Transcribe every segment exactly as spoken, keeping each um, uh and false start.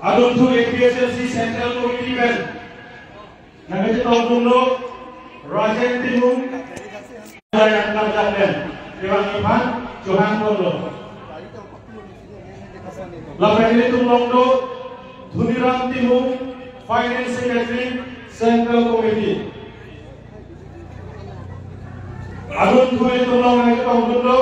Adunthu A P S L C Central Committee pen nangkachetongdunlo Rajen Timung, Rajen Karjak pen kevangjipan chohangponlo. Lapen ilitum along do Dhoniram Timung, Finance Secretary, Central Committee. Adunthu ilitum along nangkachetongdunlo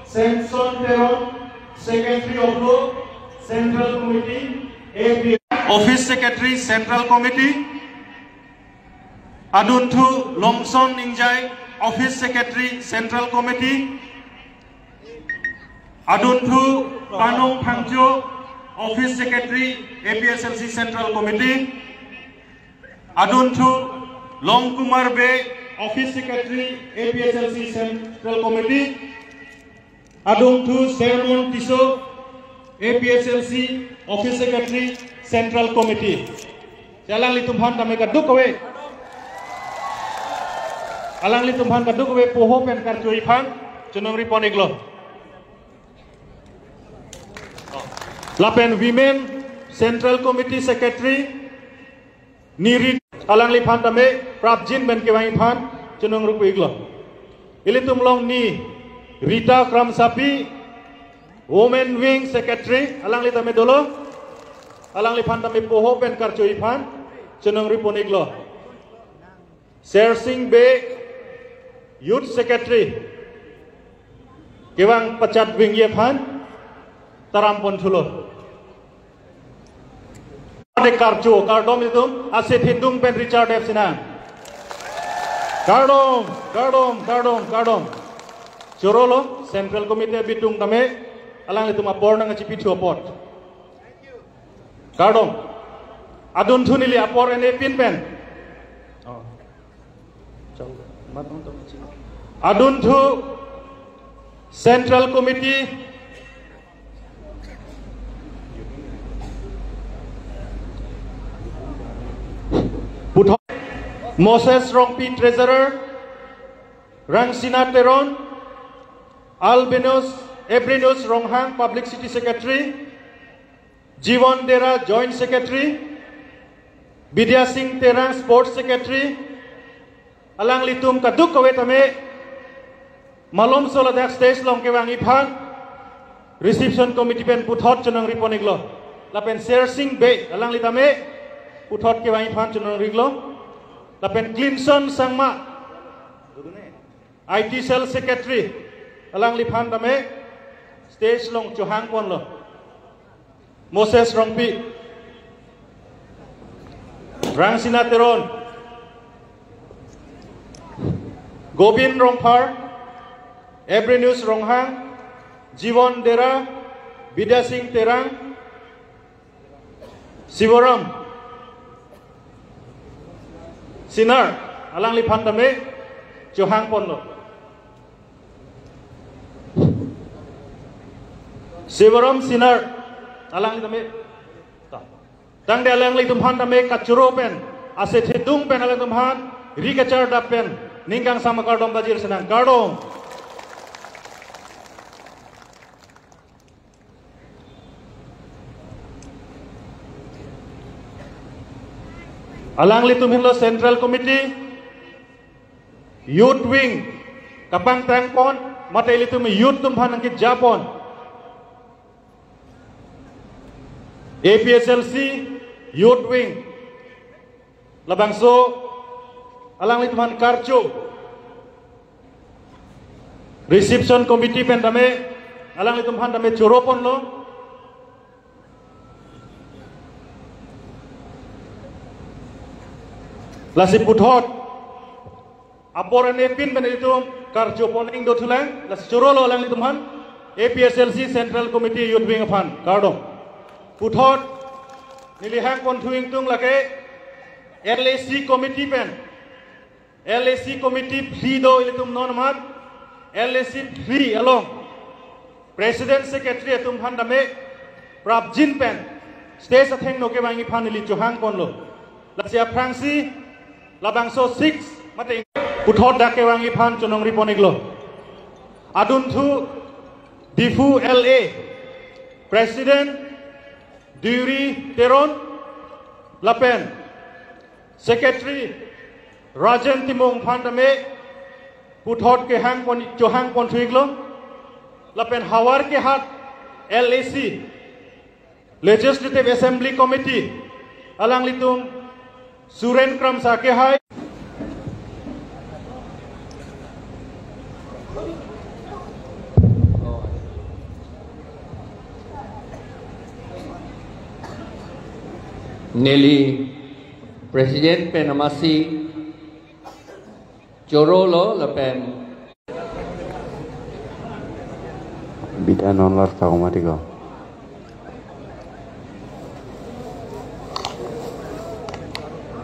Samson Teron, Secretary of Law, Central Committee, A P, Office Secretary, Central Committee. Adunthu Longson Ningjai, Office Secretary, Central Committee. Adunthu Panong Phangcho, Office Secretary, A P S L C Central Committee. Adunthu Longkumar Bey, Office Secretary, A P S L C Central Committee. Adunthu Sermon Tisso, A P S L C Office Secretary, Central Committee. Si alanglitum aphan tame kadokave, alanglitum aphan kadokave poho pen karcho aphan chongnongripon-iklo. Lapen Women Central Committee Secretary Niri, alangliphan tame prapjin pen kevang aphan chongnongripo-iklo. Ilitum along ni Rita Kramsapi, Women Wing Secretary, alangli tame dolo. Alangliphan tame poho pen karcho aphan chongnongripon-iklo. Sersing Bey, Youth Secretary, kevang pachat wingji aphan taramponthulo. Ade karcho, kardom ilitum, Aset Hindung pen Richard F Sinang. Kardom, kardom, kardom, kardom. Chorolo, Central Committee abitung tame, alanglitum apor nangchipithu apot. Kardom. Adunthu neli apor ene pin pen. Oh. Adunthu Central Committee puthot Moses Rongpi, Treasurer, Rangsina Teron, Albinus, Ebrinus Ronghang, Publicity Secretary, Jiwon Dera, Joint Secretary, Bidya Sing Terang, Sports Secretary, alanglitum kadokave tame malomso ladak stage along kevang aphan Reception Committee pen puthot chongnongripon-iklo. Lapen Sersing Bey, alangli tame puthot kevang aphan chongnongri-iklo. Lapen Clinton Sangma, I T Cell Secretary, alangliphan tame stage along chohangponlo. Moses Rongpi, Rangsina Teron, Gobin Rongphar, Ebrinus Ronghang, Jiwon Dera, Bidya Sing Terang, Sivaram Sinar, alangliphan tame chohangponlo. Sivaram Sinar, alangli tame. Tangte alanglitum aphan tame kachoro pen, Aset Hindung pen alanglitum aphan ri kachardap pen ning kangsam akardom pajir sinang, kardom. Alanglitum henlo Central Committee, Youth Wing, kapangtangpon, mate ilitum youth atum aphan nangkejapon. A P S L C Youth Wing. Labangso alanglitum aphan karcho. Reception Committee pen tame, alanglitum aphan tame choroponlo. Lasi puthot apor ene pin pen itum karchopon ingdo thulang, lasi chorolo alanglitum aphan, A P S L C Central Committee Youth Wing aphan, kardom. Puthot neli hangponthu ingtung lake L A C Committee pen, L A C Committee three do ilitum non amat, L A C three along President Secretary atum aphan tame prapjin pen stage athengno kevangji aphan neli chohangponlo. Lasi aphrangsi labangso six mate puthot dak kevangji aphan chonongri pon-iklo. Adunthu Diphu L A President Duri Teron, lapen Secretary Rajen Timung aphan tame puthot kehang pon, chohang pon thuiklo, lapen Howraghat L A C, Legislative Assembly Committee, alanglitum Suren Kramsa kehai. Neli President pen amatsi chorolo lapen bida non lar tau mati ko.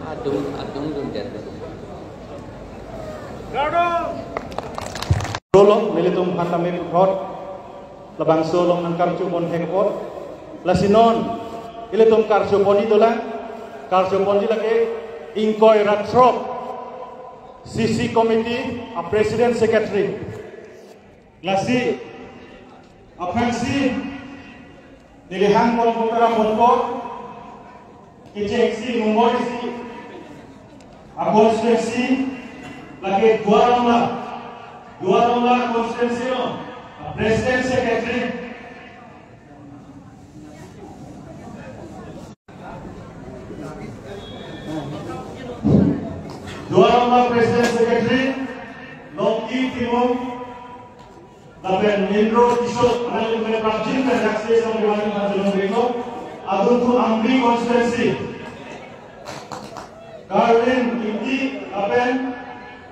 Adung, adung dun det. Chorolo, nelitum aphan tame puthot labangso along nangkarju pon hek apot. Lasi non ilitum karju ponji dolang, karju ponji lake ingkoi ra throk C C committee a president secretary. Lasi aphrangsi neli hang pon pon ra pon pon, kechengsi number isi a constituency lake Duar Amla, Duar Amla constituency lo a president secretary. Duar Amla president secretary Longki Timung lapen Indro Tisso, alanglitum prapjin pen dak stage along kevang pen jolong bengkok. Adunthu Amri constituency Carlin Ingti lapen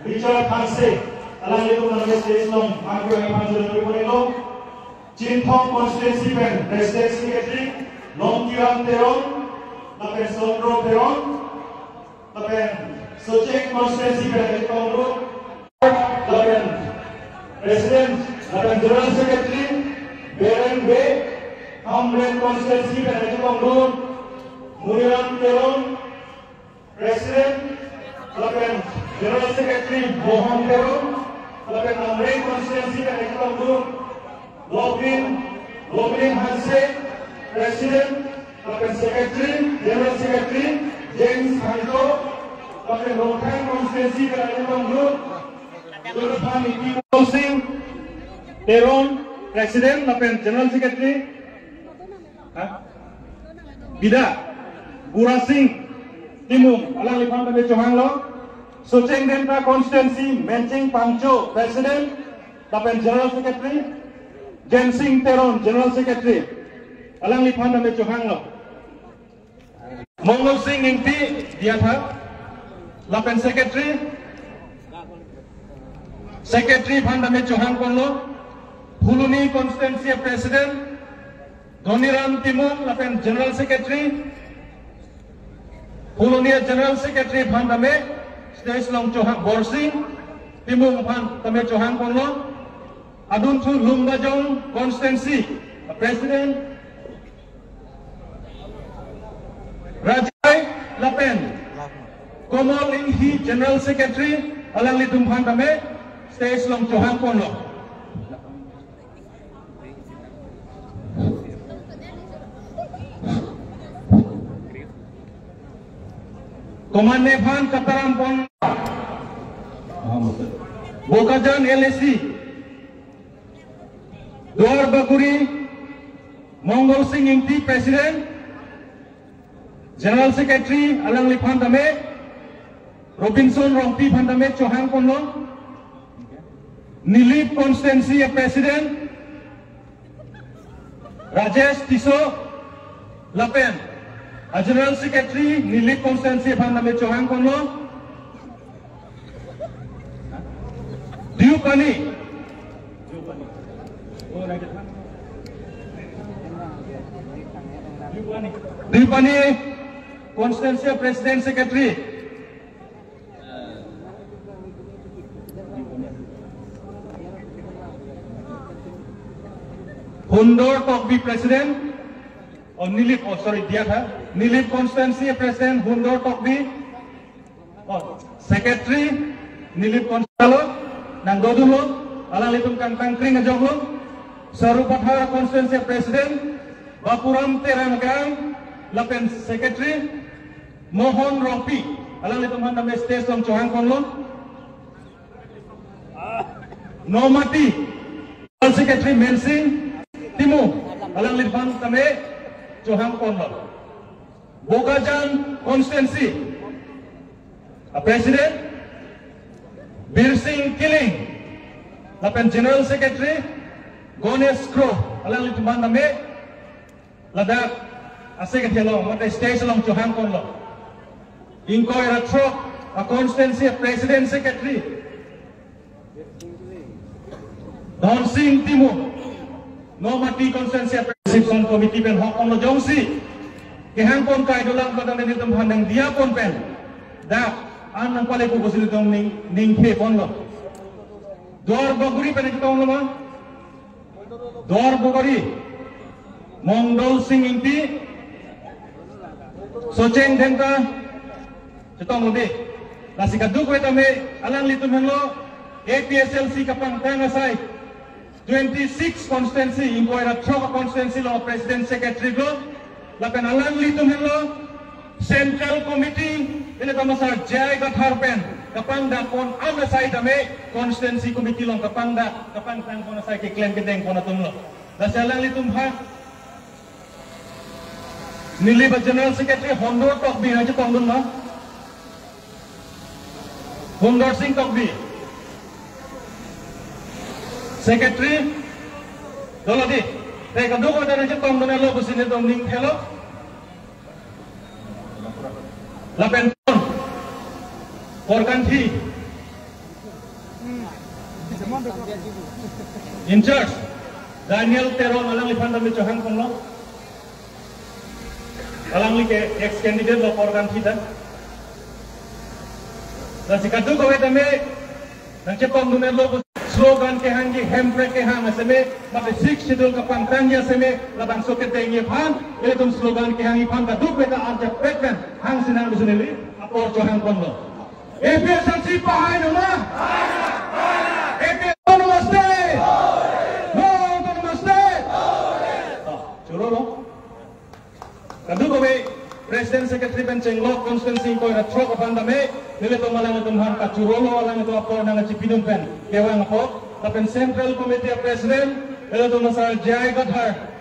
Richard Hanse, alanglitum nang stage along angkio angphan jolong bengkok. Chinthong constituency pen president secretary Longkiram Teron lapen Sondro Teron, lapen Socheng constituency pen Ajit Tongro, lapen president lapen general secretary Beren Bey, Hamren constituency pen Ajit Tongro, Muniram Teron, president lapen general secretary Bohon Teron, lapen Amreng constituency pen Ajit Tongro, Lobin, Lobin Hanse, president lapen secretary, general secretary James Hangto, lapen Rongkhang constituency pen Ajit Tongro, Turphan Iki Sing Teron, president lapen general secretary, ha? Bida, Burasing Timung, alangliphan tame chohanglo. Socheng Dhenta constituency, Menching Pangcho, president lapen general secretary, Jensing Teron, general secretary, alangliphan tame chohanglo. Mongol Sing Ingti, diya tha, lapen secretary, secretary aphan tame chohang ponlo. Phuloni constituency president Dhoniram Timung lapen general secretary, Phuloni general secretary aphan tame stage along chohang, Borsing Timung aphan tame chohang ponlo. Adunthu Lumbajong constituency president Rajai lapen Komol Inghi general secretary, alanglitum aphan tame stage along chohang ponlo. Komatne aphan kataram pon. Bokajan L A C, Duar Bagori, Mongol Sing Ingti president, general secretary alangliphan tame, Robinson Rongpi aphan tame chohang ponlo. Nilip constituency president Rajesh Tisso lapen a general secretary Nilip constituency aphan tame chohang ponlo. Deopani, Deopani constituency president secretary Hundor Tokbi president, oh, Nilip, oh, sorry, diya tha. Nilip constituency president Hundor Tokbi. Oh, secretary Nilip constituency lo, nangdodunlo, alanglitum kangtang kring ajoklo. Sarupathar constituency president Bapuram Terang Akang, lapen Secretary Mohon Rongpi, alanglitum aphan tame stage along chohangponlo. Nomati, Secretary Mensing Timung, alangliphan tame chohangponlo. Bokajan Constituency a President Birsing Killing, lapen General Secretary Ganesh Kro, alanglitum aphan tame ladak ase kethe along, mate stage along chohangponlo. Ingkoi ra throk a constituency a President Secretary Dhonsing Timung, Nomati constituency a Reception Committee pen hokponlo, jongsi kehangpon kai dolang padang nelitum aphan nangdiya pon pen dak an nangpale pu pusi nelitum ning, ningkhe ponlo. Duar Bagori pen chetonglo ma? Duar Bagori, Mongdol Sing Ingti, Socheng Dhenta, chetonglo dei. Lasi kadokave tame alanglitum henlo A P H L C kapangtang asai twenty-six constituency, ingkoi ra throk constituency along President Secretary lo, lapen alanglitum henlo Central Committee, ilitum asar J I Kathar pen kapangdakpon an asai tame Constituency Committee along kapangdak, kapangtangpon asai keklem kedengpon atumlo. Lasi alanglitum aphan neli ba General Secretary Hondor Tokbi nangchetongdun ma? Hondor Sing Tokbi. Secretary dolo dei. Te kadokave nangchetongdunlo pusi nelitum ningthelo. Lapen Korkanthi in charge Daniel Teron, alangliphan tame chohangponlo. Alangli ke ex candidate lo Korkanthi ta. Lasi kadokave tame nangchepongdunlo, slogan kehangji Hemprek kehang aseme, mate Sixth Schedule kapangtangji aseme, labangso kedengji aphan, ilitum slogan kehangji aphan kadokave ta arjapet pen hangsi nang, pusi neli apor chohangponlo. A P H L C pahai nama? A P H L C autonomous state! No autonomous state! Oh, chorolo. Kadokave President Secretary pen chenglok constituency ingkoi ra throk aphan tame, nelitum alanglitum aphan kachorolo, alanglitum apor nangchipidun pen kevang apor, lapen Central Committee a President, ilitum asar J I Kathar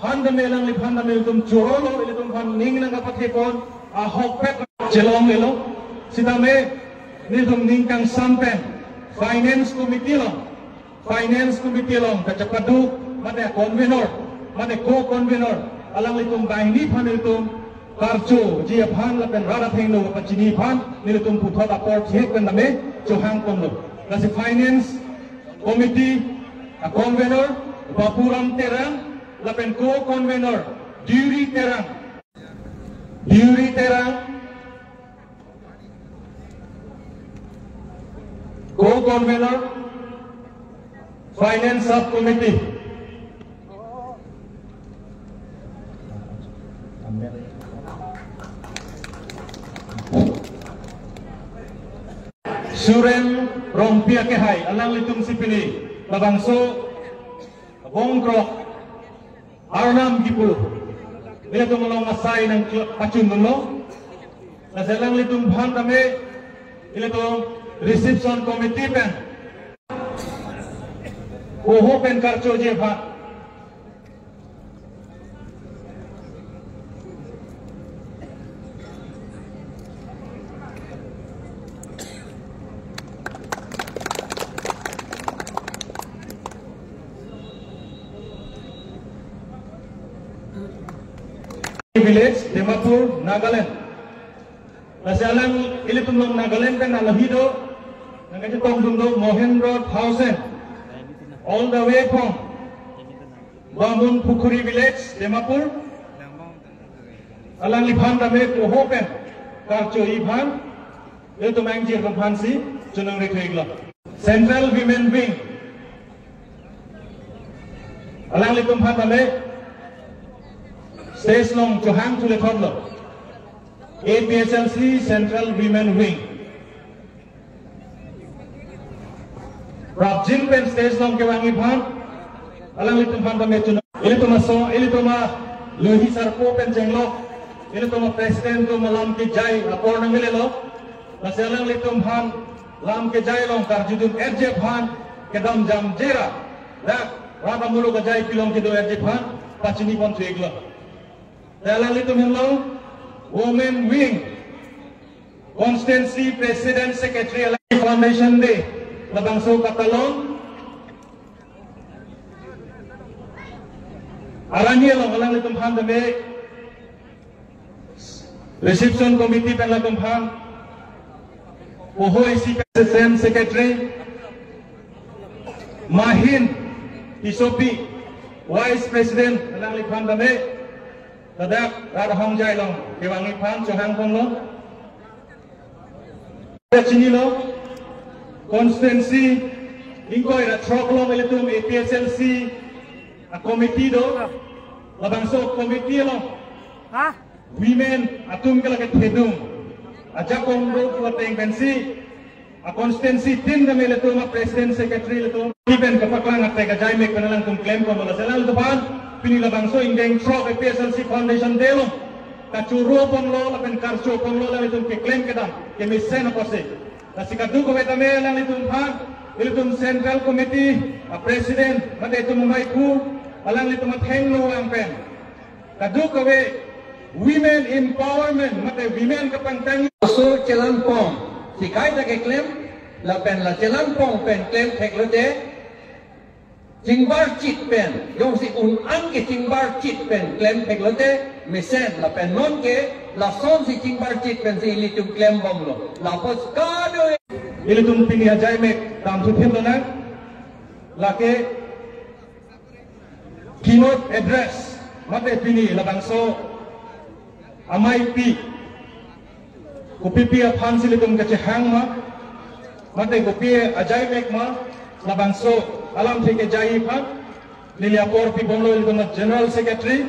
aphan tame, alangliphan tame ilitum chorolo, ilitum aphan ning nangkapathepon ahokpet chelonglelo. Sitame nelitum ning kangsam pen Finance Committee along, Finance Committee along kachepadu, mate convener, mate co-convener, alanglitum banghini aphan nelitum karchoji aphan lapen rat athengno pachini aphan nelitum puthot apor thek pen tame chohangponlo. Lasi Finance Committee a convener Bapuram Terang, lapen co-convener Duri Terang. Duri Terang, co-convener, Finance Subcommittee. Suren Rongpi akehai, alanglitumsi pini labangso bongkrok arnam kipu, ilitum along asai nangpachundunlo. Lasi alanglitum aphan tame ilitum Reception Committee pen koho pen karchoji aphan. Village, Dimapur, Nagaland. Lasi alang ilitum along Nagaland pen alohi do, nangkachetongdun do Mohendro Thaosen, all the way from Bamun Pukhuri Village, Dimapur. Alangliphan tame koho pen karchoji aphan, ilitum angjir aphansi choningri theklo. Central Women Wing, alanglitum aphan tame stage along chohang chule thotlo. A P H L C Central Women Wing. Prapjin pen stage along kevangji aphan, alanglitum aphan tame choningri. Ilitum aso, ilitum a Lui hi sarpo pen chenglok, ilitum a-president atum alam kejai apor nangmilelo. Lasi alanglitum aphan lam kejai along karjudun-etji aphan kedam jamjera, dak rat amuluk ajaipi along kedo-etji aphan pachini pon thu-iklo. Te alanglitum henlo Women Wing, Constituency President, Secretary, alangli Foundation Day labangso katalon arni along alanglitum aphan tame Reception Committee pen latum aphan, Poho isi pen Assistant Secretary, Mahin Tissopi, Vice President, alangliphan tame ladak rat ahongjai along kevangji aphan chohang ponlo. Chinilo, constituency ingkoi ra throk along ilitum A P H L C a-committee do, labangso committee along Ha? women atum ke lake thedung ajakong do pu ateng pensi a-constituency tin tame ilitum a-president, secretary ilitum pen kapaklang atek ajai mek pen alangtum klem ponlo. Lasi alanglitum aphan pini labangso ingdeng throk A P H L C Foundation Day along kachoro ponlo lapen karcho ponlo, alanglitum keklem kedam kemesen apotsi. Lasi kadokave tame alanglitum aphan, ilitum Central Committee a-president mate itum amei aphu, alanglitum athengno vang pen kadokave women empowerment mate women kapangtang aso chelang pong, sikai ta keklem, lapen la chelang pong pen klem theklote, chingbarchit pen, jongsi un-an ke chingbarchit pen klem theklote mesen, lapen non ke lasonsi chingbarchit pensi ilitum klembomlo. Lapuson kado ilitum pini ajai mek dam thuthip lonang, lake keynote address mate pini labangso ameipi kopipi aphansi ilitum kachehang ma, mate kopi ajai mek ma, labangso alamthe kejai aphan neli apor pibomlo ilitum a-General Secretary.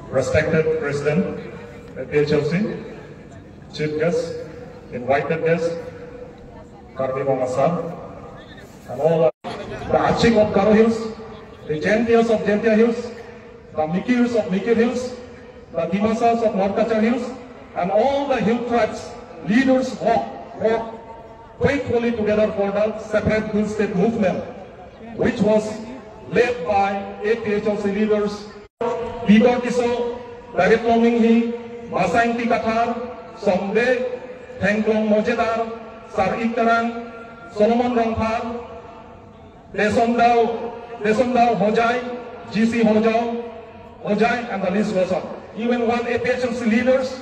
Respected President, A P H L C, Chief Guest, invited guest, Karbi Anglong Assam, and all the Achik of Garo Hills, the Jaintias of Jaintia Hills, the Mikir Hills of Mikir Hills, the Dimasas of North Cachar Hills, and all the hill tribes leaders work, work faithfully together for the separate hill state movement, which was led by A P H L C leaders Peter Tisso, David Longminghi, Masa Ingti Kathar, Somde, Thengklong Mojedar, Sar-ik Terang, Solomon Rongphar, Desomdao, Desomdao Hojai, G C Hojao, Hojai, and the list goes on. Even one A P H L C leaders,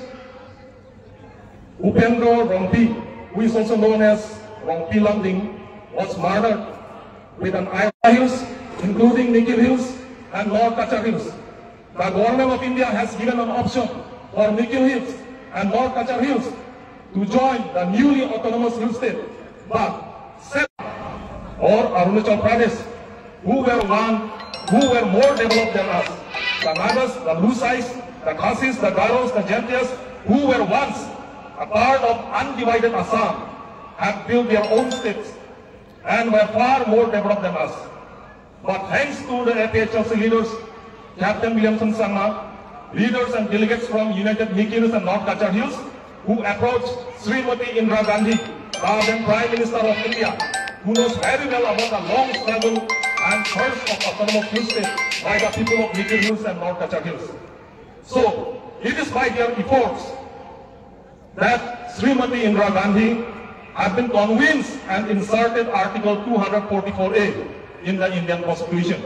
Upendro Rongpi, who is also known as Rongpi Lumding, was murdered with an iron hills, including Mikir Hills and North Cachar Hills. The government of India has given an option for Mikir Hills and North Cachar Hills to join the newly autonomous hill state, but or Arunachal Pradesh, who were one, who were more developed than us. The Nagas, the Lushais, the Khasis, the Garos, the Jaintias, who were once a part of undivided Assam, have built their own states and were far more developed than us. But thanks to the A P H L C leaders, Captain Williamson Sangma, leaders and delegates from United Mikir Hills and North Cachar Hills, who approached Srimati Indira Gandhi, the then Prime Minister of India, who knows very well about the long struggle and thirst of autonomous hill state by the people of Mikir Hills and North Cachar Hills. So, it is by their efforts that Srimati Indira Gandhi had been convinced and inserted Article two hundred forty-four A in the Indian Constitution.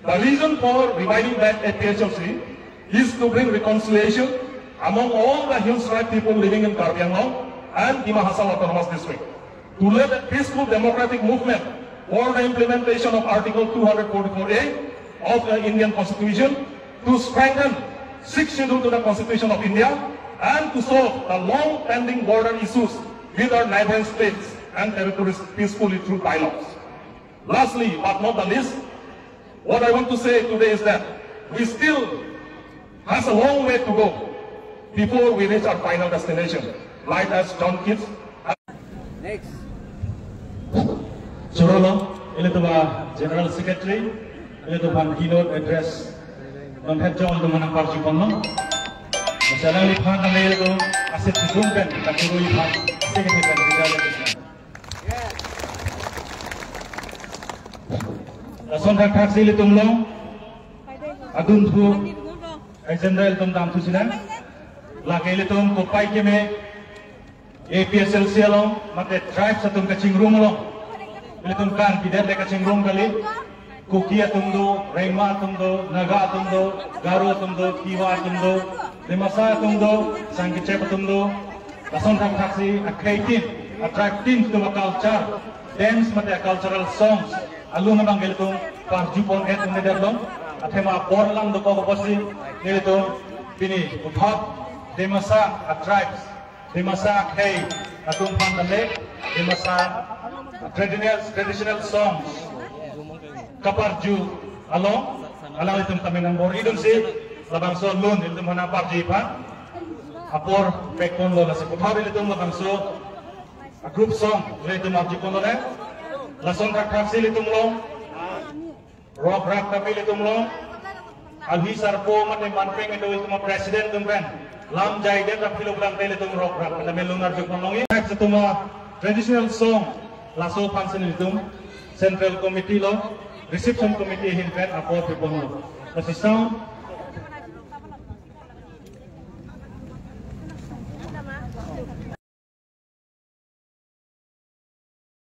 The reason for reviving back A P H L C is to bring reconciliation among all the hill tribe people living in Karbi Anglong and Dima Hasao Autonomous District, to lead a peaceful democratic movement for the implementation of Article two hundred forty-four A of the Indian Constitution, to strengthen Sixth Schedule to the Constitution of India, and to solve the long-pending border issues with our neighboring states and territories peacefully through dialogues. Lastly, but not the least, what I want to say today is that we still has a long way to go Before we reach our final destination, let us don't keep. Next. Chorolo, ilitum a General Secretary, ilitum aphan keynote address non het jong ilitum aphan nangparju ponlo. Masalah ilitum aphan kami ilitum asit sidung pen kachuru ilitum aphan asit pen kita ilitum. Lason thakthak si ilitum along adunthu agenda ilitum damthu sinang. Lake ilitum kopai keme A P H L C along mate tribes atum kachingrum along ilitum kan bidet le kachingrum kali. Kuki atum do, Rengma atum do, Naga atum do, Garo atum do, Tiwa atum do, Dimasa atum do, Sangkichep atum do. Lason thakthak si a creative, a tribe team atum a culture, dance mate a cultural songs alun abang ilitum parju pon-et un-edetlo. Athema apor lang dokok apotsi nelitum pini puthot Dimasa a tribes, Dimasa akhei atum aphan kale Dimasa traditional, traditional songs kaparju along alanglitum kami nangbor-idun si labangso alun ilitum aphan nangparju aphan apor pekponlo. Lasi puthot ilitum labangso a group song ilitum arju ponlo ne. Lason thakthak si ilitum along Rock Rap kami ilitum along alhi sarpo mate manpeng indo ilitum a president atum pen lam jaidet rap kilo blang ilitum Rock Rap kami alun arju ponlongji. Next atum a traditional song laso aphan si ilitum central committee along reception committee ahin pen apor piponlo. Lasi sound